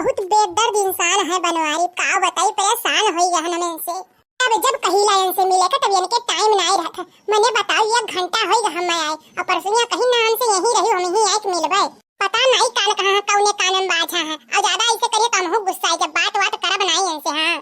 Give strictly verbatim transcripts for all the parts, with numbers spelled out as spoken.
बहुत बेदर्द इंसान है बनवारी, का बताई, परेशान होई गहन हम इनसे। तब जब कहिला इनसे मिले के, तब इनके टाइम नाई रहत है। मने बताओ, एक घंटा होई गया हम आए, और परसों कहीं ना हमसे यहीं रही, हम यहीं आए के मिलबे। पता नाई कान कहाँ है, कौने कान में बाझा है, और ज्यादा ऐसे करिए तो हमहू गुस्सा है, जब बात बात करब नाई इनसे। हाँ,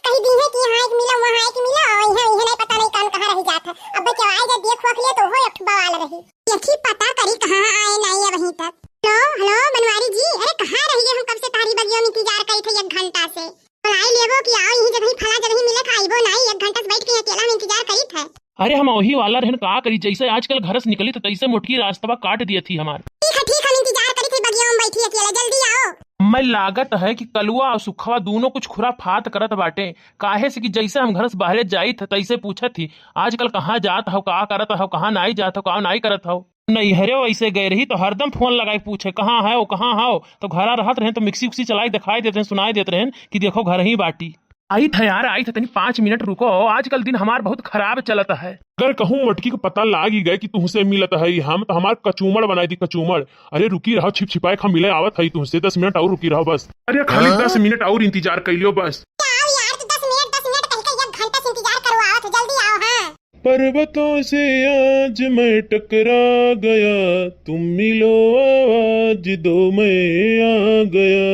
कही दी है कि यहाँ एक मिला, वहाँ एक मिला, और यहाँ, यहाँ नहीं, पता नहीं कान कहाँ रह जात है। अब जब आए जब देख वख लिए तो हो एक ठो बवाल रही। यखी पता करी कहाँ आए नाई है वहीं तक। हेलो, हेलो बनवारी जी, अरे कहाँ रह गए हम कब से तहरी बगिया में इंतजार करी थे एक घंटा से। बुलाई लेबो कि आओ यही जगह, फला जगह मिले खाइबो नाई, एक घंटा से बैठ के अकेला में इंतजार करी थे। अरे हम वही वाला रहन, का करी, जैसे आजकल घर से निकली तो तैसे मोटकी रास्तवा काट दिए थी हमार। ठीक है, ठीक, हम इंतजार करी थे बगिया में बैठी अकेला, जल्दी आओ। मैं लागत है कि कलुआ और सुखवा दोनों कुछ खुराफात करत बाटे, काहे से कि जैसे हम घर से बाहरे जाई थे तैसे पूछत थी, आजकल कहाँ जात हो, का करत हो, कहाँ नाई जात हो, का नाई करत हो। नैहरे वैसे गए रही तो हरदम फोन लगाए के पूछे, "कहाँ है वो, कहाँ है वो?" तो घरा रहत रहे तो मिक्सी उक्सी चलाए दिखाई देते हैं, सुनाई देते रहे कि देखो घर ही बाटी। आई थे यार, आई थे, तनी पाँच मिनट रुको, आजकल दिन हमार बहुत खराब चलत है। अगर कहूँ मोटकी को पता लाग ही गए कि तुमसे मिलत है हम, तो हमार कचूमड़ बनाई दी, कचूमड़। अरे रुकी रहो, छिप छिपाए हम मिले आवत है तुमसे, दस मिनट और रुकी रहो बस। अरे खाली हाँ? दस मिनट और इंतजार कर लियो बस। क्या यार, तू दस मिनट, दस मिनट कह के एक घंटा से इंतजार करवावत हो, जल्दी आओ। हाँ। पर्वतों से आज मैं टकरा गया, तुम मिलो आवाज दो मैं आ गया,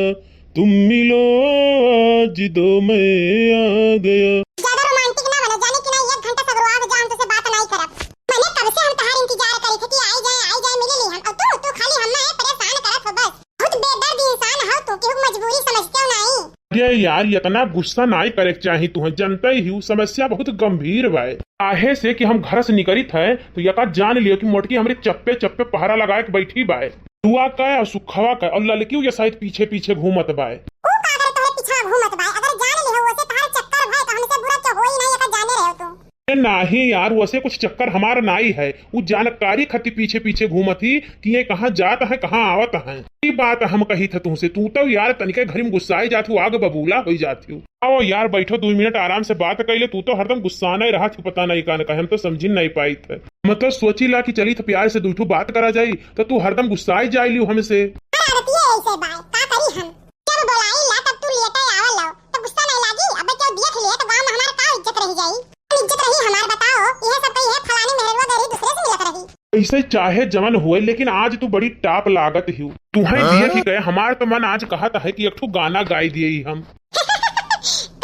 तुम मिलो आवाज दो मैं आ गया। ज्यादा रोमांटिक ना बना, जाने कि ना एक घंटा सगरो आग जा, हम तुझसे बात नहीं करब। मैंने कब से हम तहार इंतजार करी थे कि आई जाए, आई जाए, मिले ली हम, और तू, तू खाली हम ना परेशान करत हो बस। बहुत बेदर्द इंसान हो तू, केहू मजबूरी समझते हो नहीं। अरे यार, इतना गुस्सा नाई करे के चाही तुहैं, जनते ही उ समस्या बहुत गंभीर बाय। काहे से कि हम घर से निकलित है तो यका जान लियो कि मोटकी हमरे चप्पे चप्पे पहरा लगाए के बैठी बाय। दुआ का और सुखवा का और ललकी ये शायद पीछे पीछे घूमत बाय। ऊ का करे तोहरे पीछा घूमत बाय? अगर जान लियो वैसे तोहरे चक्कर भय तो हमसे बुरा तो होई नहीं, यका जाने रहो तू। ए, नाही यार, वैसे कुछ चक्कर हमार नाई है, उ जानकारी खातिर पीछे पीछे घूमत ही कि ये कहाँ जात है, कहाँ आवत है। ई बात हम कही था तुमसे, तू तो यार तनिके घरी में गुस्साए जात हूँ, आग बबूला हो जात हूँ। आओ यार, बैठो दो मिनट आराम से बात कर ले, तू तो हरदम गुस्सा नहीं रहा थी, पता नहीं कान का, हम तो समझी नहीं पाई थे। मतलब सोची ला कि चली तो प्यार से दू ठो बात करा जाई, तो तू हरदम गुस्साए जाए लियो हमसे। अरे अरे, ये ऐसे बाय, का करी हम? जब बोलाई ला तब तू लेटे आवा लो, तो गुस्सा नहीं लागी? अबे क्यों देख लिए तो गांव में हमार का इज्जत रह जाई? कौन इज्जत रही हमार बताओ? यह सब कही है फलानी मेहरवा गरी दूसरे से मिलत रही। ऐसे चाहे जवन होए, लेकिन आज तू बड़ी टॉप लागत हियो। तुहैं हाँ? दिए की कहे, हमार तो मन आज कहत है कि एक ठो गाना गाई दिए ही हम।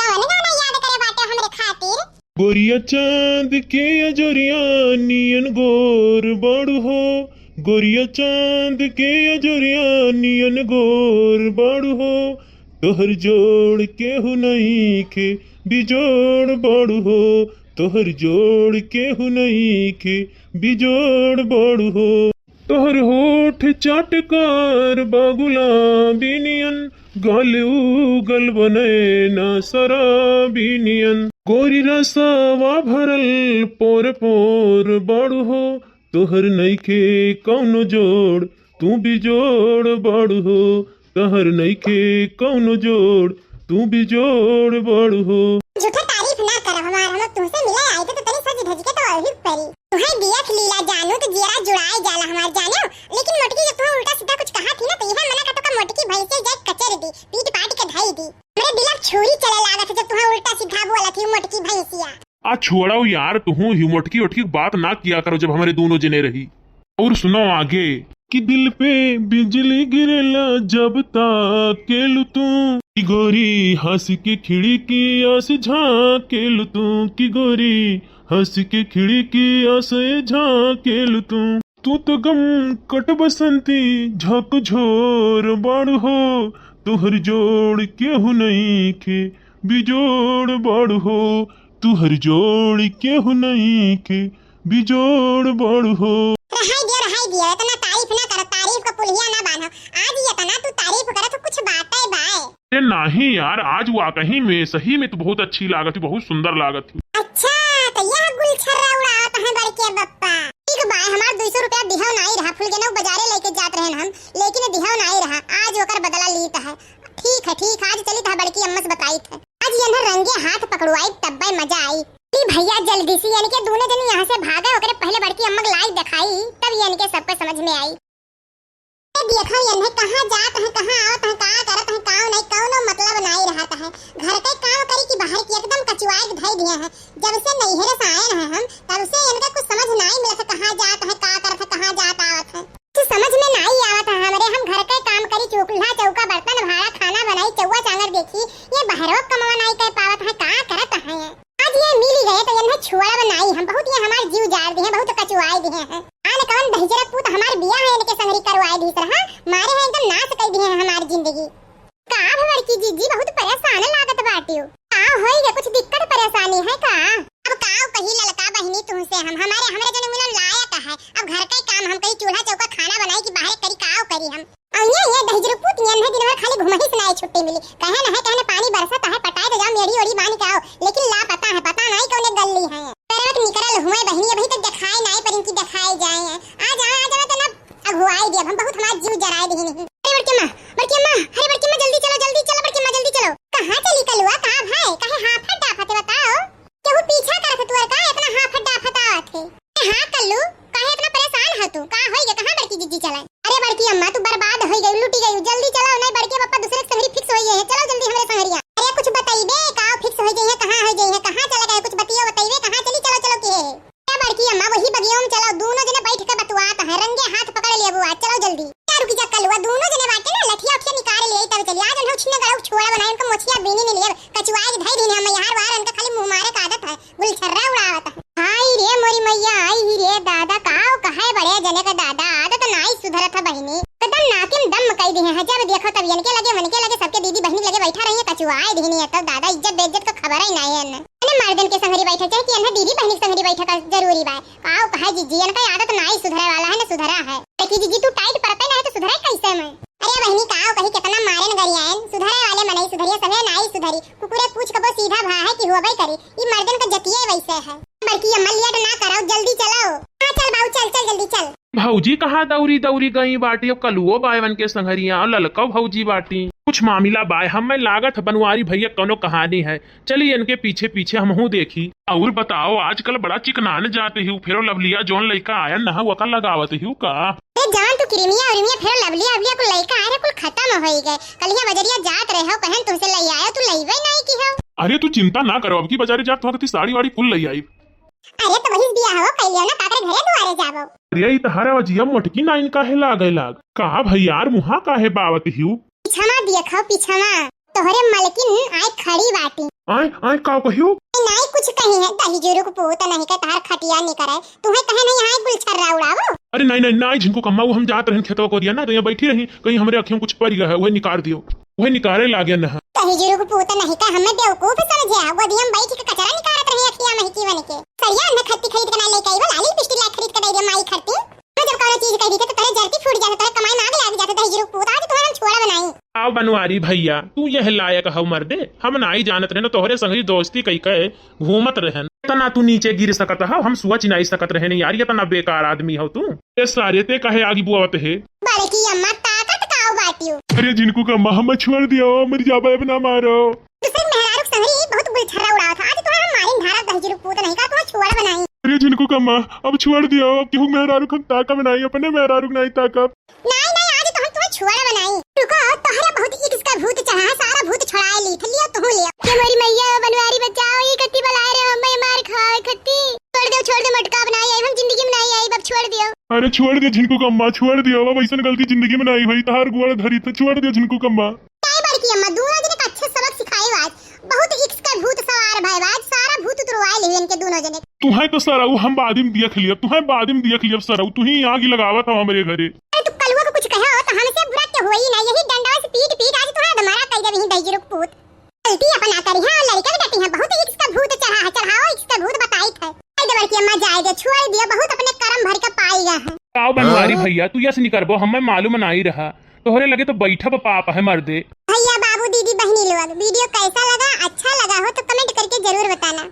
कौन गाना याद करे बाटे हमरे खातिर? गोरिया चांद के अजोरिया नियन गोर बाड़ू हो, गोरिया चांद के अजोरिया नियन गोर बाड़ू हो, तोहर जोड़ केहू नइखे, बिजोड़ बाड़ू हो, तोहर जोड़ केहू नइखे, बिजोड़ बाड़ू हो। तोहर होठ चाटकार बा गुलाबी नियन, गाल उगल बा नैना शराबी नियन। गोरी रसवा भरल पोर पोर बाड़ू हो, तोहर नइखे कौनो जोड़, तू बिजोड़ बाड़ू हो, तोहर नइखे कौनो जोड़, तू बिजोड़ बाड़ू हो। झूठा तारीफ ना करब हमार, हम तुमसे मिले आए थे तो तनी सज धज के तो अभी परी। तुहैं देख लीला जानू तो जियरा जुड़ाए जाला हमार जानू, लेकिन मोटकी जब तुहैं उल्टा सीधा कुछ कहा थी ना तो यह मना का तो का मोटकी भैंसे जाए कचर दी, पीट पाट के धई दी। हमरे दिल अब छुरी चले लागत है जब तुहैं उल्टा सीधा बोला थी मोटकी भैंसिया। आ छोड़ो यार, तुहू ही मोटकी ओटकी बात ना किया करो जब हमरे दोनों जने रही। और सुनो आगे। कि दिल पे बिजली गिरेला जब ताकेलु तू, कि गोरी हंस के खिड़किया से झांकेलु तू, कि गोरी हंस के खिड़किया से झांकेलु तू। तू तो गम कट बसंती झकझोर बाड़ू हो, तोहर जोड़ केहू नइखे, बिजोड़ बाड़ू हो, तोहर जोड़ केहू नइखे, बिजोड़ बाड़ू हो। रहाई दियो, रहाई दियो, इतना तारीफ ना करो, तारीफ का पुलिया ना बांधो। आज इतना तू तारीफ करत हो, कुछ बात है बाय? अरे नाही यार, आज वाकई में सही में तू बहुत अच्छी लागत ही, बहुत सुंदर लागत ही। अच्छा, तो यह गुलछर्रा उड़ावत है बड़के बप्पा। ठीक बाय, हमार दो सौ रुपया दिहव नाई रहा, फुलगेनऊ बाजारे लेके जात रहन हम, लेकिन दिहव नाई रहा, आज ओकर बदला लीत है। ठीक है, ठीक है, आज चलित है बड़की अम्मा से बताइत है। आज ये ना रंगे हाथ पकड़वाई, तब्बे मजा आई। ली भैया, जल्दी से इनके दोनों जने यहाँ से भागे, ओकरे पहले बड़की अम्मा के लाइव दिखाई, तब ये इनके सबके समझ में आई। ए, देखो ये नहीं कहाँ जात है, कहाँ आवत है, का करत है, का नहीं, का का होई गे, कुछ दिक्कत परेशानी है का? अब काव कही ललका बहिनी तुमसे हम, हमारे, हमरे जने मिलन लायक है। अब घर का ही काम हम करी, चूल्हा चौका खाना बनाई कि बाहरे करी, काव करी हम? अउर ये, ये दहिजरू पूत नियन है, दिन भर खाली घुमही से नाई छुट्टी मिली। कहे न है, कहे न पानी बरसत है, पटाए तो जाओ, मेढ़ी ओढ़ी बांध के आओ, लेकिन लापता है, पता नाई कौने गल्ली है। करवट निकरल हुए बहिनी, अभी तक देखाए नाई, पर इनकी देखाए जाए हैं। आ जाओ, आ जाओ, तो ना अगुआई दिया, हम बहुत हमार जीव जराए दही नहीं। अरे बड़की अम्मा, बड़की अम्मा, अरे बड़की अम्मा, जल्दी चलो, जल्दी चलो, बड़की अम्मा, जल्दी चलो। कहाँ चली कलुआ, का भाई, काहे हाफत डाफत है, बताओ? केहू पीछा करत है तुअर का, इतना हाफत डाफत आवत है? ए हाँ कल्लू, काहे इतना परेशान है तू? का होई गे, कहाँ बड़की जीजी चले? अरे बड़की अम्मा, तू बर्बाद होई गई, लुटी गई, जल्दी चलो, नहीं बड़के पप्पा दूसरे के संगरी fix होई गए हैं, चलो जल्दी हमरे संगरिया। अरे कुछ बताइबे, का fix होई गई है, कहाँ होई गई है, कहाँ चले गए, कुछ बतियो बताइबे, कहाँ चली, चलो, चलो के है। ए बड़की अम्मा, वही बगिया में चलो, दोनों जने बैठ के बतुआत है, रंगे हाथ पकड़ लेबू आज, चलो जल्दी। क्या रुकी जा कलुआ, दोनों जने बाटे ना, लठिया उठिया निकाल ले, तब चली, आज उन्हें उछने गड़ो छोड़ा बनाए, उनका मोछिया बीनी नहीं लेब, कचुआए के धई दीन हम, यार वार उनका खाली मुंह मारे का आदत है, गुलछर्रा उड़ावत है। हाय रे मोरी मैया, आई ही रे दादा, काव कहे बड़े जने का दादा, आदत नाई सुधरत है बहिनी, एकदम नाके में दम कई दिहे हैं, जब देखो तब इनके लगे, उनके लगे, सबके दीदी बहिनी के लगे बैठा रही है, कचुआए दीन है, तब दादा इज्जत बेइज्जत का खबर ही नाई है। अरे मर्दन के संगरी बैठे चाहे कि अन्हा दीदी बहिनी के संगरी बैठे का जरूरी बा? काव कहे जीजी, इनका आदत नाई सुधरे वाला है, न सुधरा है। देखी जीजी, तू tight पड़ते ना है तो सुधरे कैसे मैं? अरे बहिनी, काव कही कितना मारेन गरियाएन, सुधरे वाले मनई सुधरिया, सभे नाई सुधरी, कुकुरे पूछ कबो सीधा भा है कि होबे करी, ई मर्दन का जतिये वैसे है। बड़की अम्मा लेट ना करो, जल्दी चलो। हाँ चल बाऊ, चल चल जल्दी चल। भौजी कहाँ दौरी दौरी गई बाटी, अब कलुओ बायवन के संगरिया, ललका भौजी बाटी, कुछ मामिला बाय, हमें लागत है बनवारी भैया कौनो कहानी है। चली इनके पीछे पीछे हमहू देखी। और बताओ, आजकल बड़ा चिकनान जात हिउ, फेरो लवलिया जौन लइका आया न, वका लगावत हिउ का? ए जान, तू क्रीमिया उर्मिया फेरो लवलिया अवलिया कुल लइका आए रहे, कुल खत्म होई गए। कलिया बजरिया जात रहे हो, कहन तुमसे लई आया, तू लईबे नहीं की हो। अरे तू चिंता ना करो, अब की बजारे जाब तो साड़ी वाड़ी कुल लई आई। अरे तो वही बिया हो, कैलियो ना, काकर घरे दुआरे जाबो। अरे ई तहारा वजिया मोटकी नाइन काहे लागे लाग? का भैयार मुहा काहे बावत हिउ? पीछा मा देखो, पीछा मा। तोहरे मलकिन आए खड़ी बाटी। आए, आए, का कहियो? नाई कुछ कही है, दहिजुरुक पूत नहीं के तहार खटिया निकरे। तुहे कहे नहीं आए गुलछर्रा उड़ावो। अरे नाई, नाई, नाई, झिनको कम्मा, वो हम जात रहन खेतवा कोरिया ना, तो यहाँ बैठी रही, कहीं हमरे अखियों कुछ पड़ गया है, वह निकाल दियो, वह निकाले लागे न है। दहिजुरुक पूत नहीं के हमें बेवकूफ समझे, वो दियम बैठ के कचरा निकारत रही अखिया महकी बन के। सरिया न खत्ती खरीद के ना लेके आई, वो लाली लिपस्टिक ला खरीद के दे दे माई खरती। तू जब कौनो चीज कह दी तो तोरे जरती फूट जात, तोरे कमाई में आग लाग जात, दहिजुरुक पूत, आज तुम्हारा हम छोड़ा बनाई। आओ बनवारी भैया, तू यह लायक हव मर्दे, हम नाई जानत रहन, तोहरे संगरी दोस्ती कई के घूमत रहन। इतना तू नीचे गिर सकत हव, हम सोच नाई सकत रहन यार, इतना बेकार आदमी हव तू। ए सारे, ते काहे आगी बुआवत हे? बड़की अम्मा ताकत काव बाटियो। अरे झिनको कम्मा, हम छोड़ दियो, मर जाबे, अब ना मारो। दूसरे मेहरारू के संगरी बहुत गुलछर्रा उड़ावत है। आज तोहरा हम मारिन धारा दहिजुरुक पूत नहीं का, तोहरा छोड़ बनाई। अरे झिनको कम्मा, अब छोड़ दियो, अब केहू मेहरारू हम ताका बनाई, अपने मेहरारू नाई ताका। नाई, नाई, आज तो हम तोहरा छोड़ बनाई। रुको, तोहरा बहुत इक्स का भूत चढ़ा है, सारा भूत छोड़ाए ली, लियो तू लियो। ये मोरी मैया, बनवारी बचाओ, ये कत्ती बलाए रहे, हमें मार खाए खत्ती। छोड़ दे, छोड़ दे, मटका बनाई, आई हम जिंदगी में नाई आई, अब छोड़ दियो। अरे छोड़ दे झिनको कम्मा, छोड़ दियो, अब ऐसन गलती जिंदगी में नाई होई, तहार गोड़ धरी तो छोड़ दे झिनको कम्मा। काहे बड़की अम्मा, दोनों जने का अच्छे सबक सिखाए आज। बहुत इक्स का भूत सवार भय बा, आज सारा भूत उतरवाए लेवे इनके दोनों जने। तुहे तो सरऊ हम बादिम देख लियब, तुहे बादिम देख लियब सरऊ, तुही आगी लगावत हो हमरे घरे। अरे तू कलुआ को कुछ कहे हो तो हमसे बुरा के होई ना, यही डंडा से पीट पीट आज तुम्हारा दमारा कर देब यही दहिजुरुक पूत। गलती अपना करी है, लड़का के डटी है, बहुत इक्स का भूत चढ़ा है, चढ़ाओ इक्स का भूत बताई थे। आई दे बड़की अम्मा जाए दे, छोड़ दिया, बहुत अपने करम भर के पाई गया है। आओ बनवारी हाँ? भैया, तू यस नहीं करबो, हमें मालूम नहीं रहा। तोहरे लगे तो बैठब पाप है मर्दे। भैया, बाबू, दीदी, बहिनी लोग, वीडियो कैसा लगा? अच्छा लगा हो तो कमेंट करके जरूर बताना।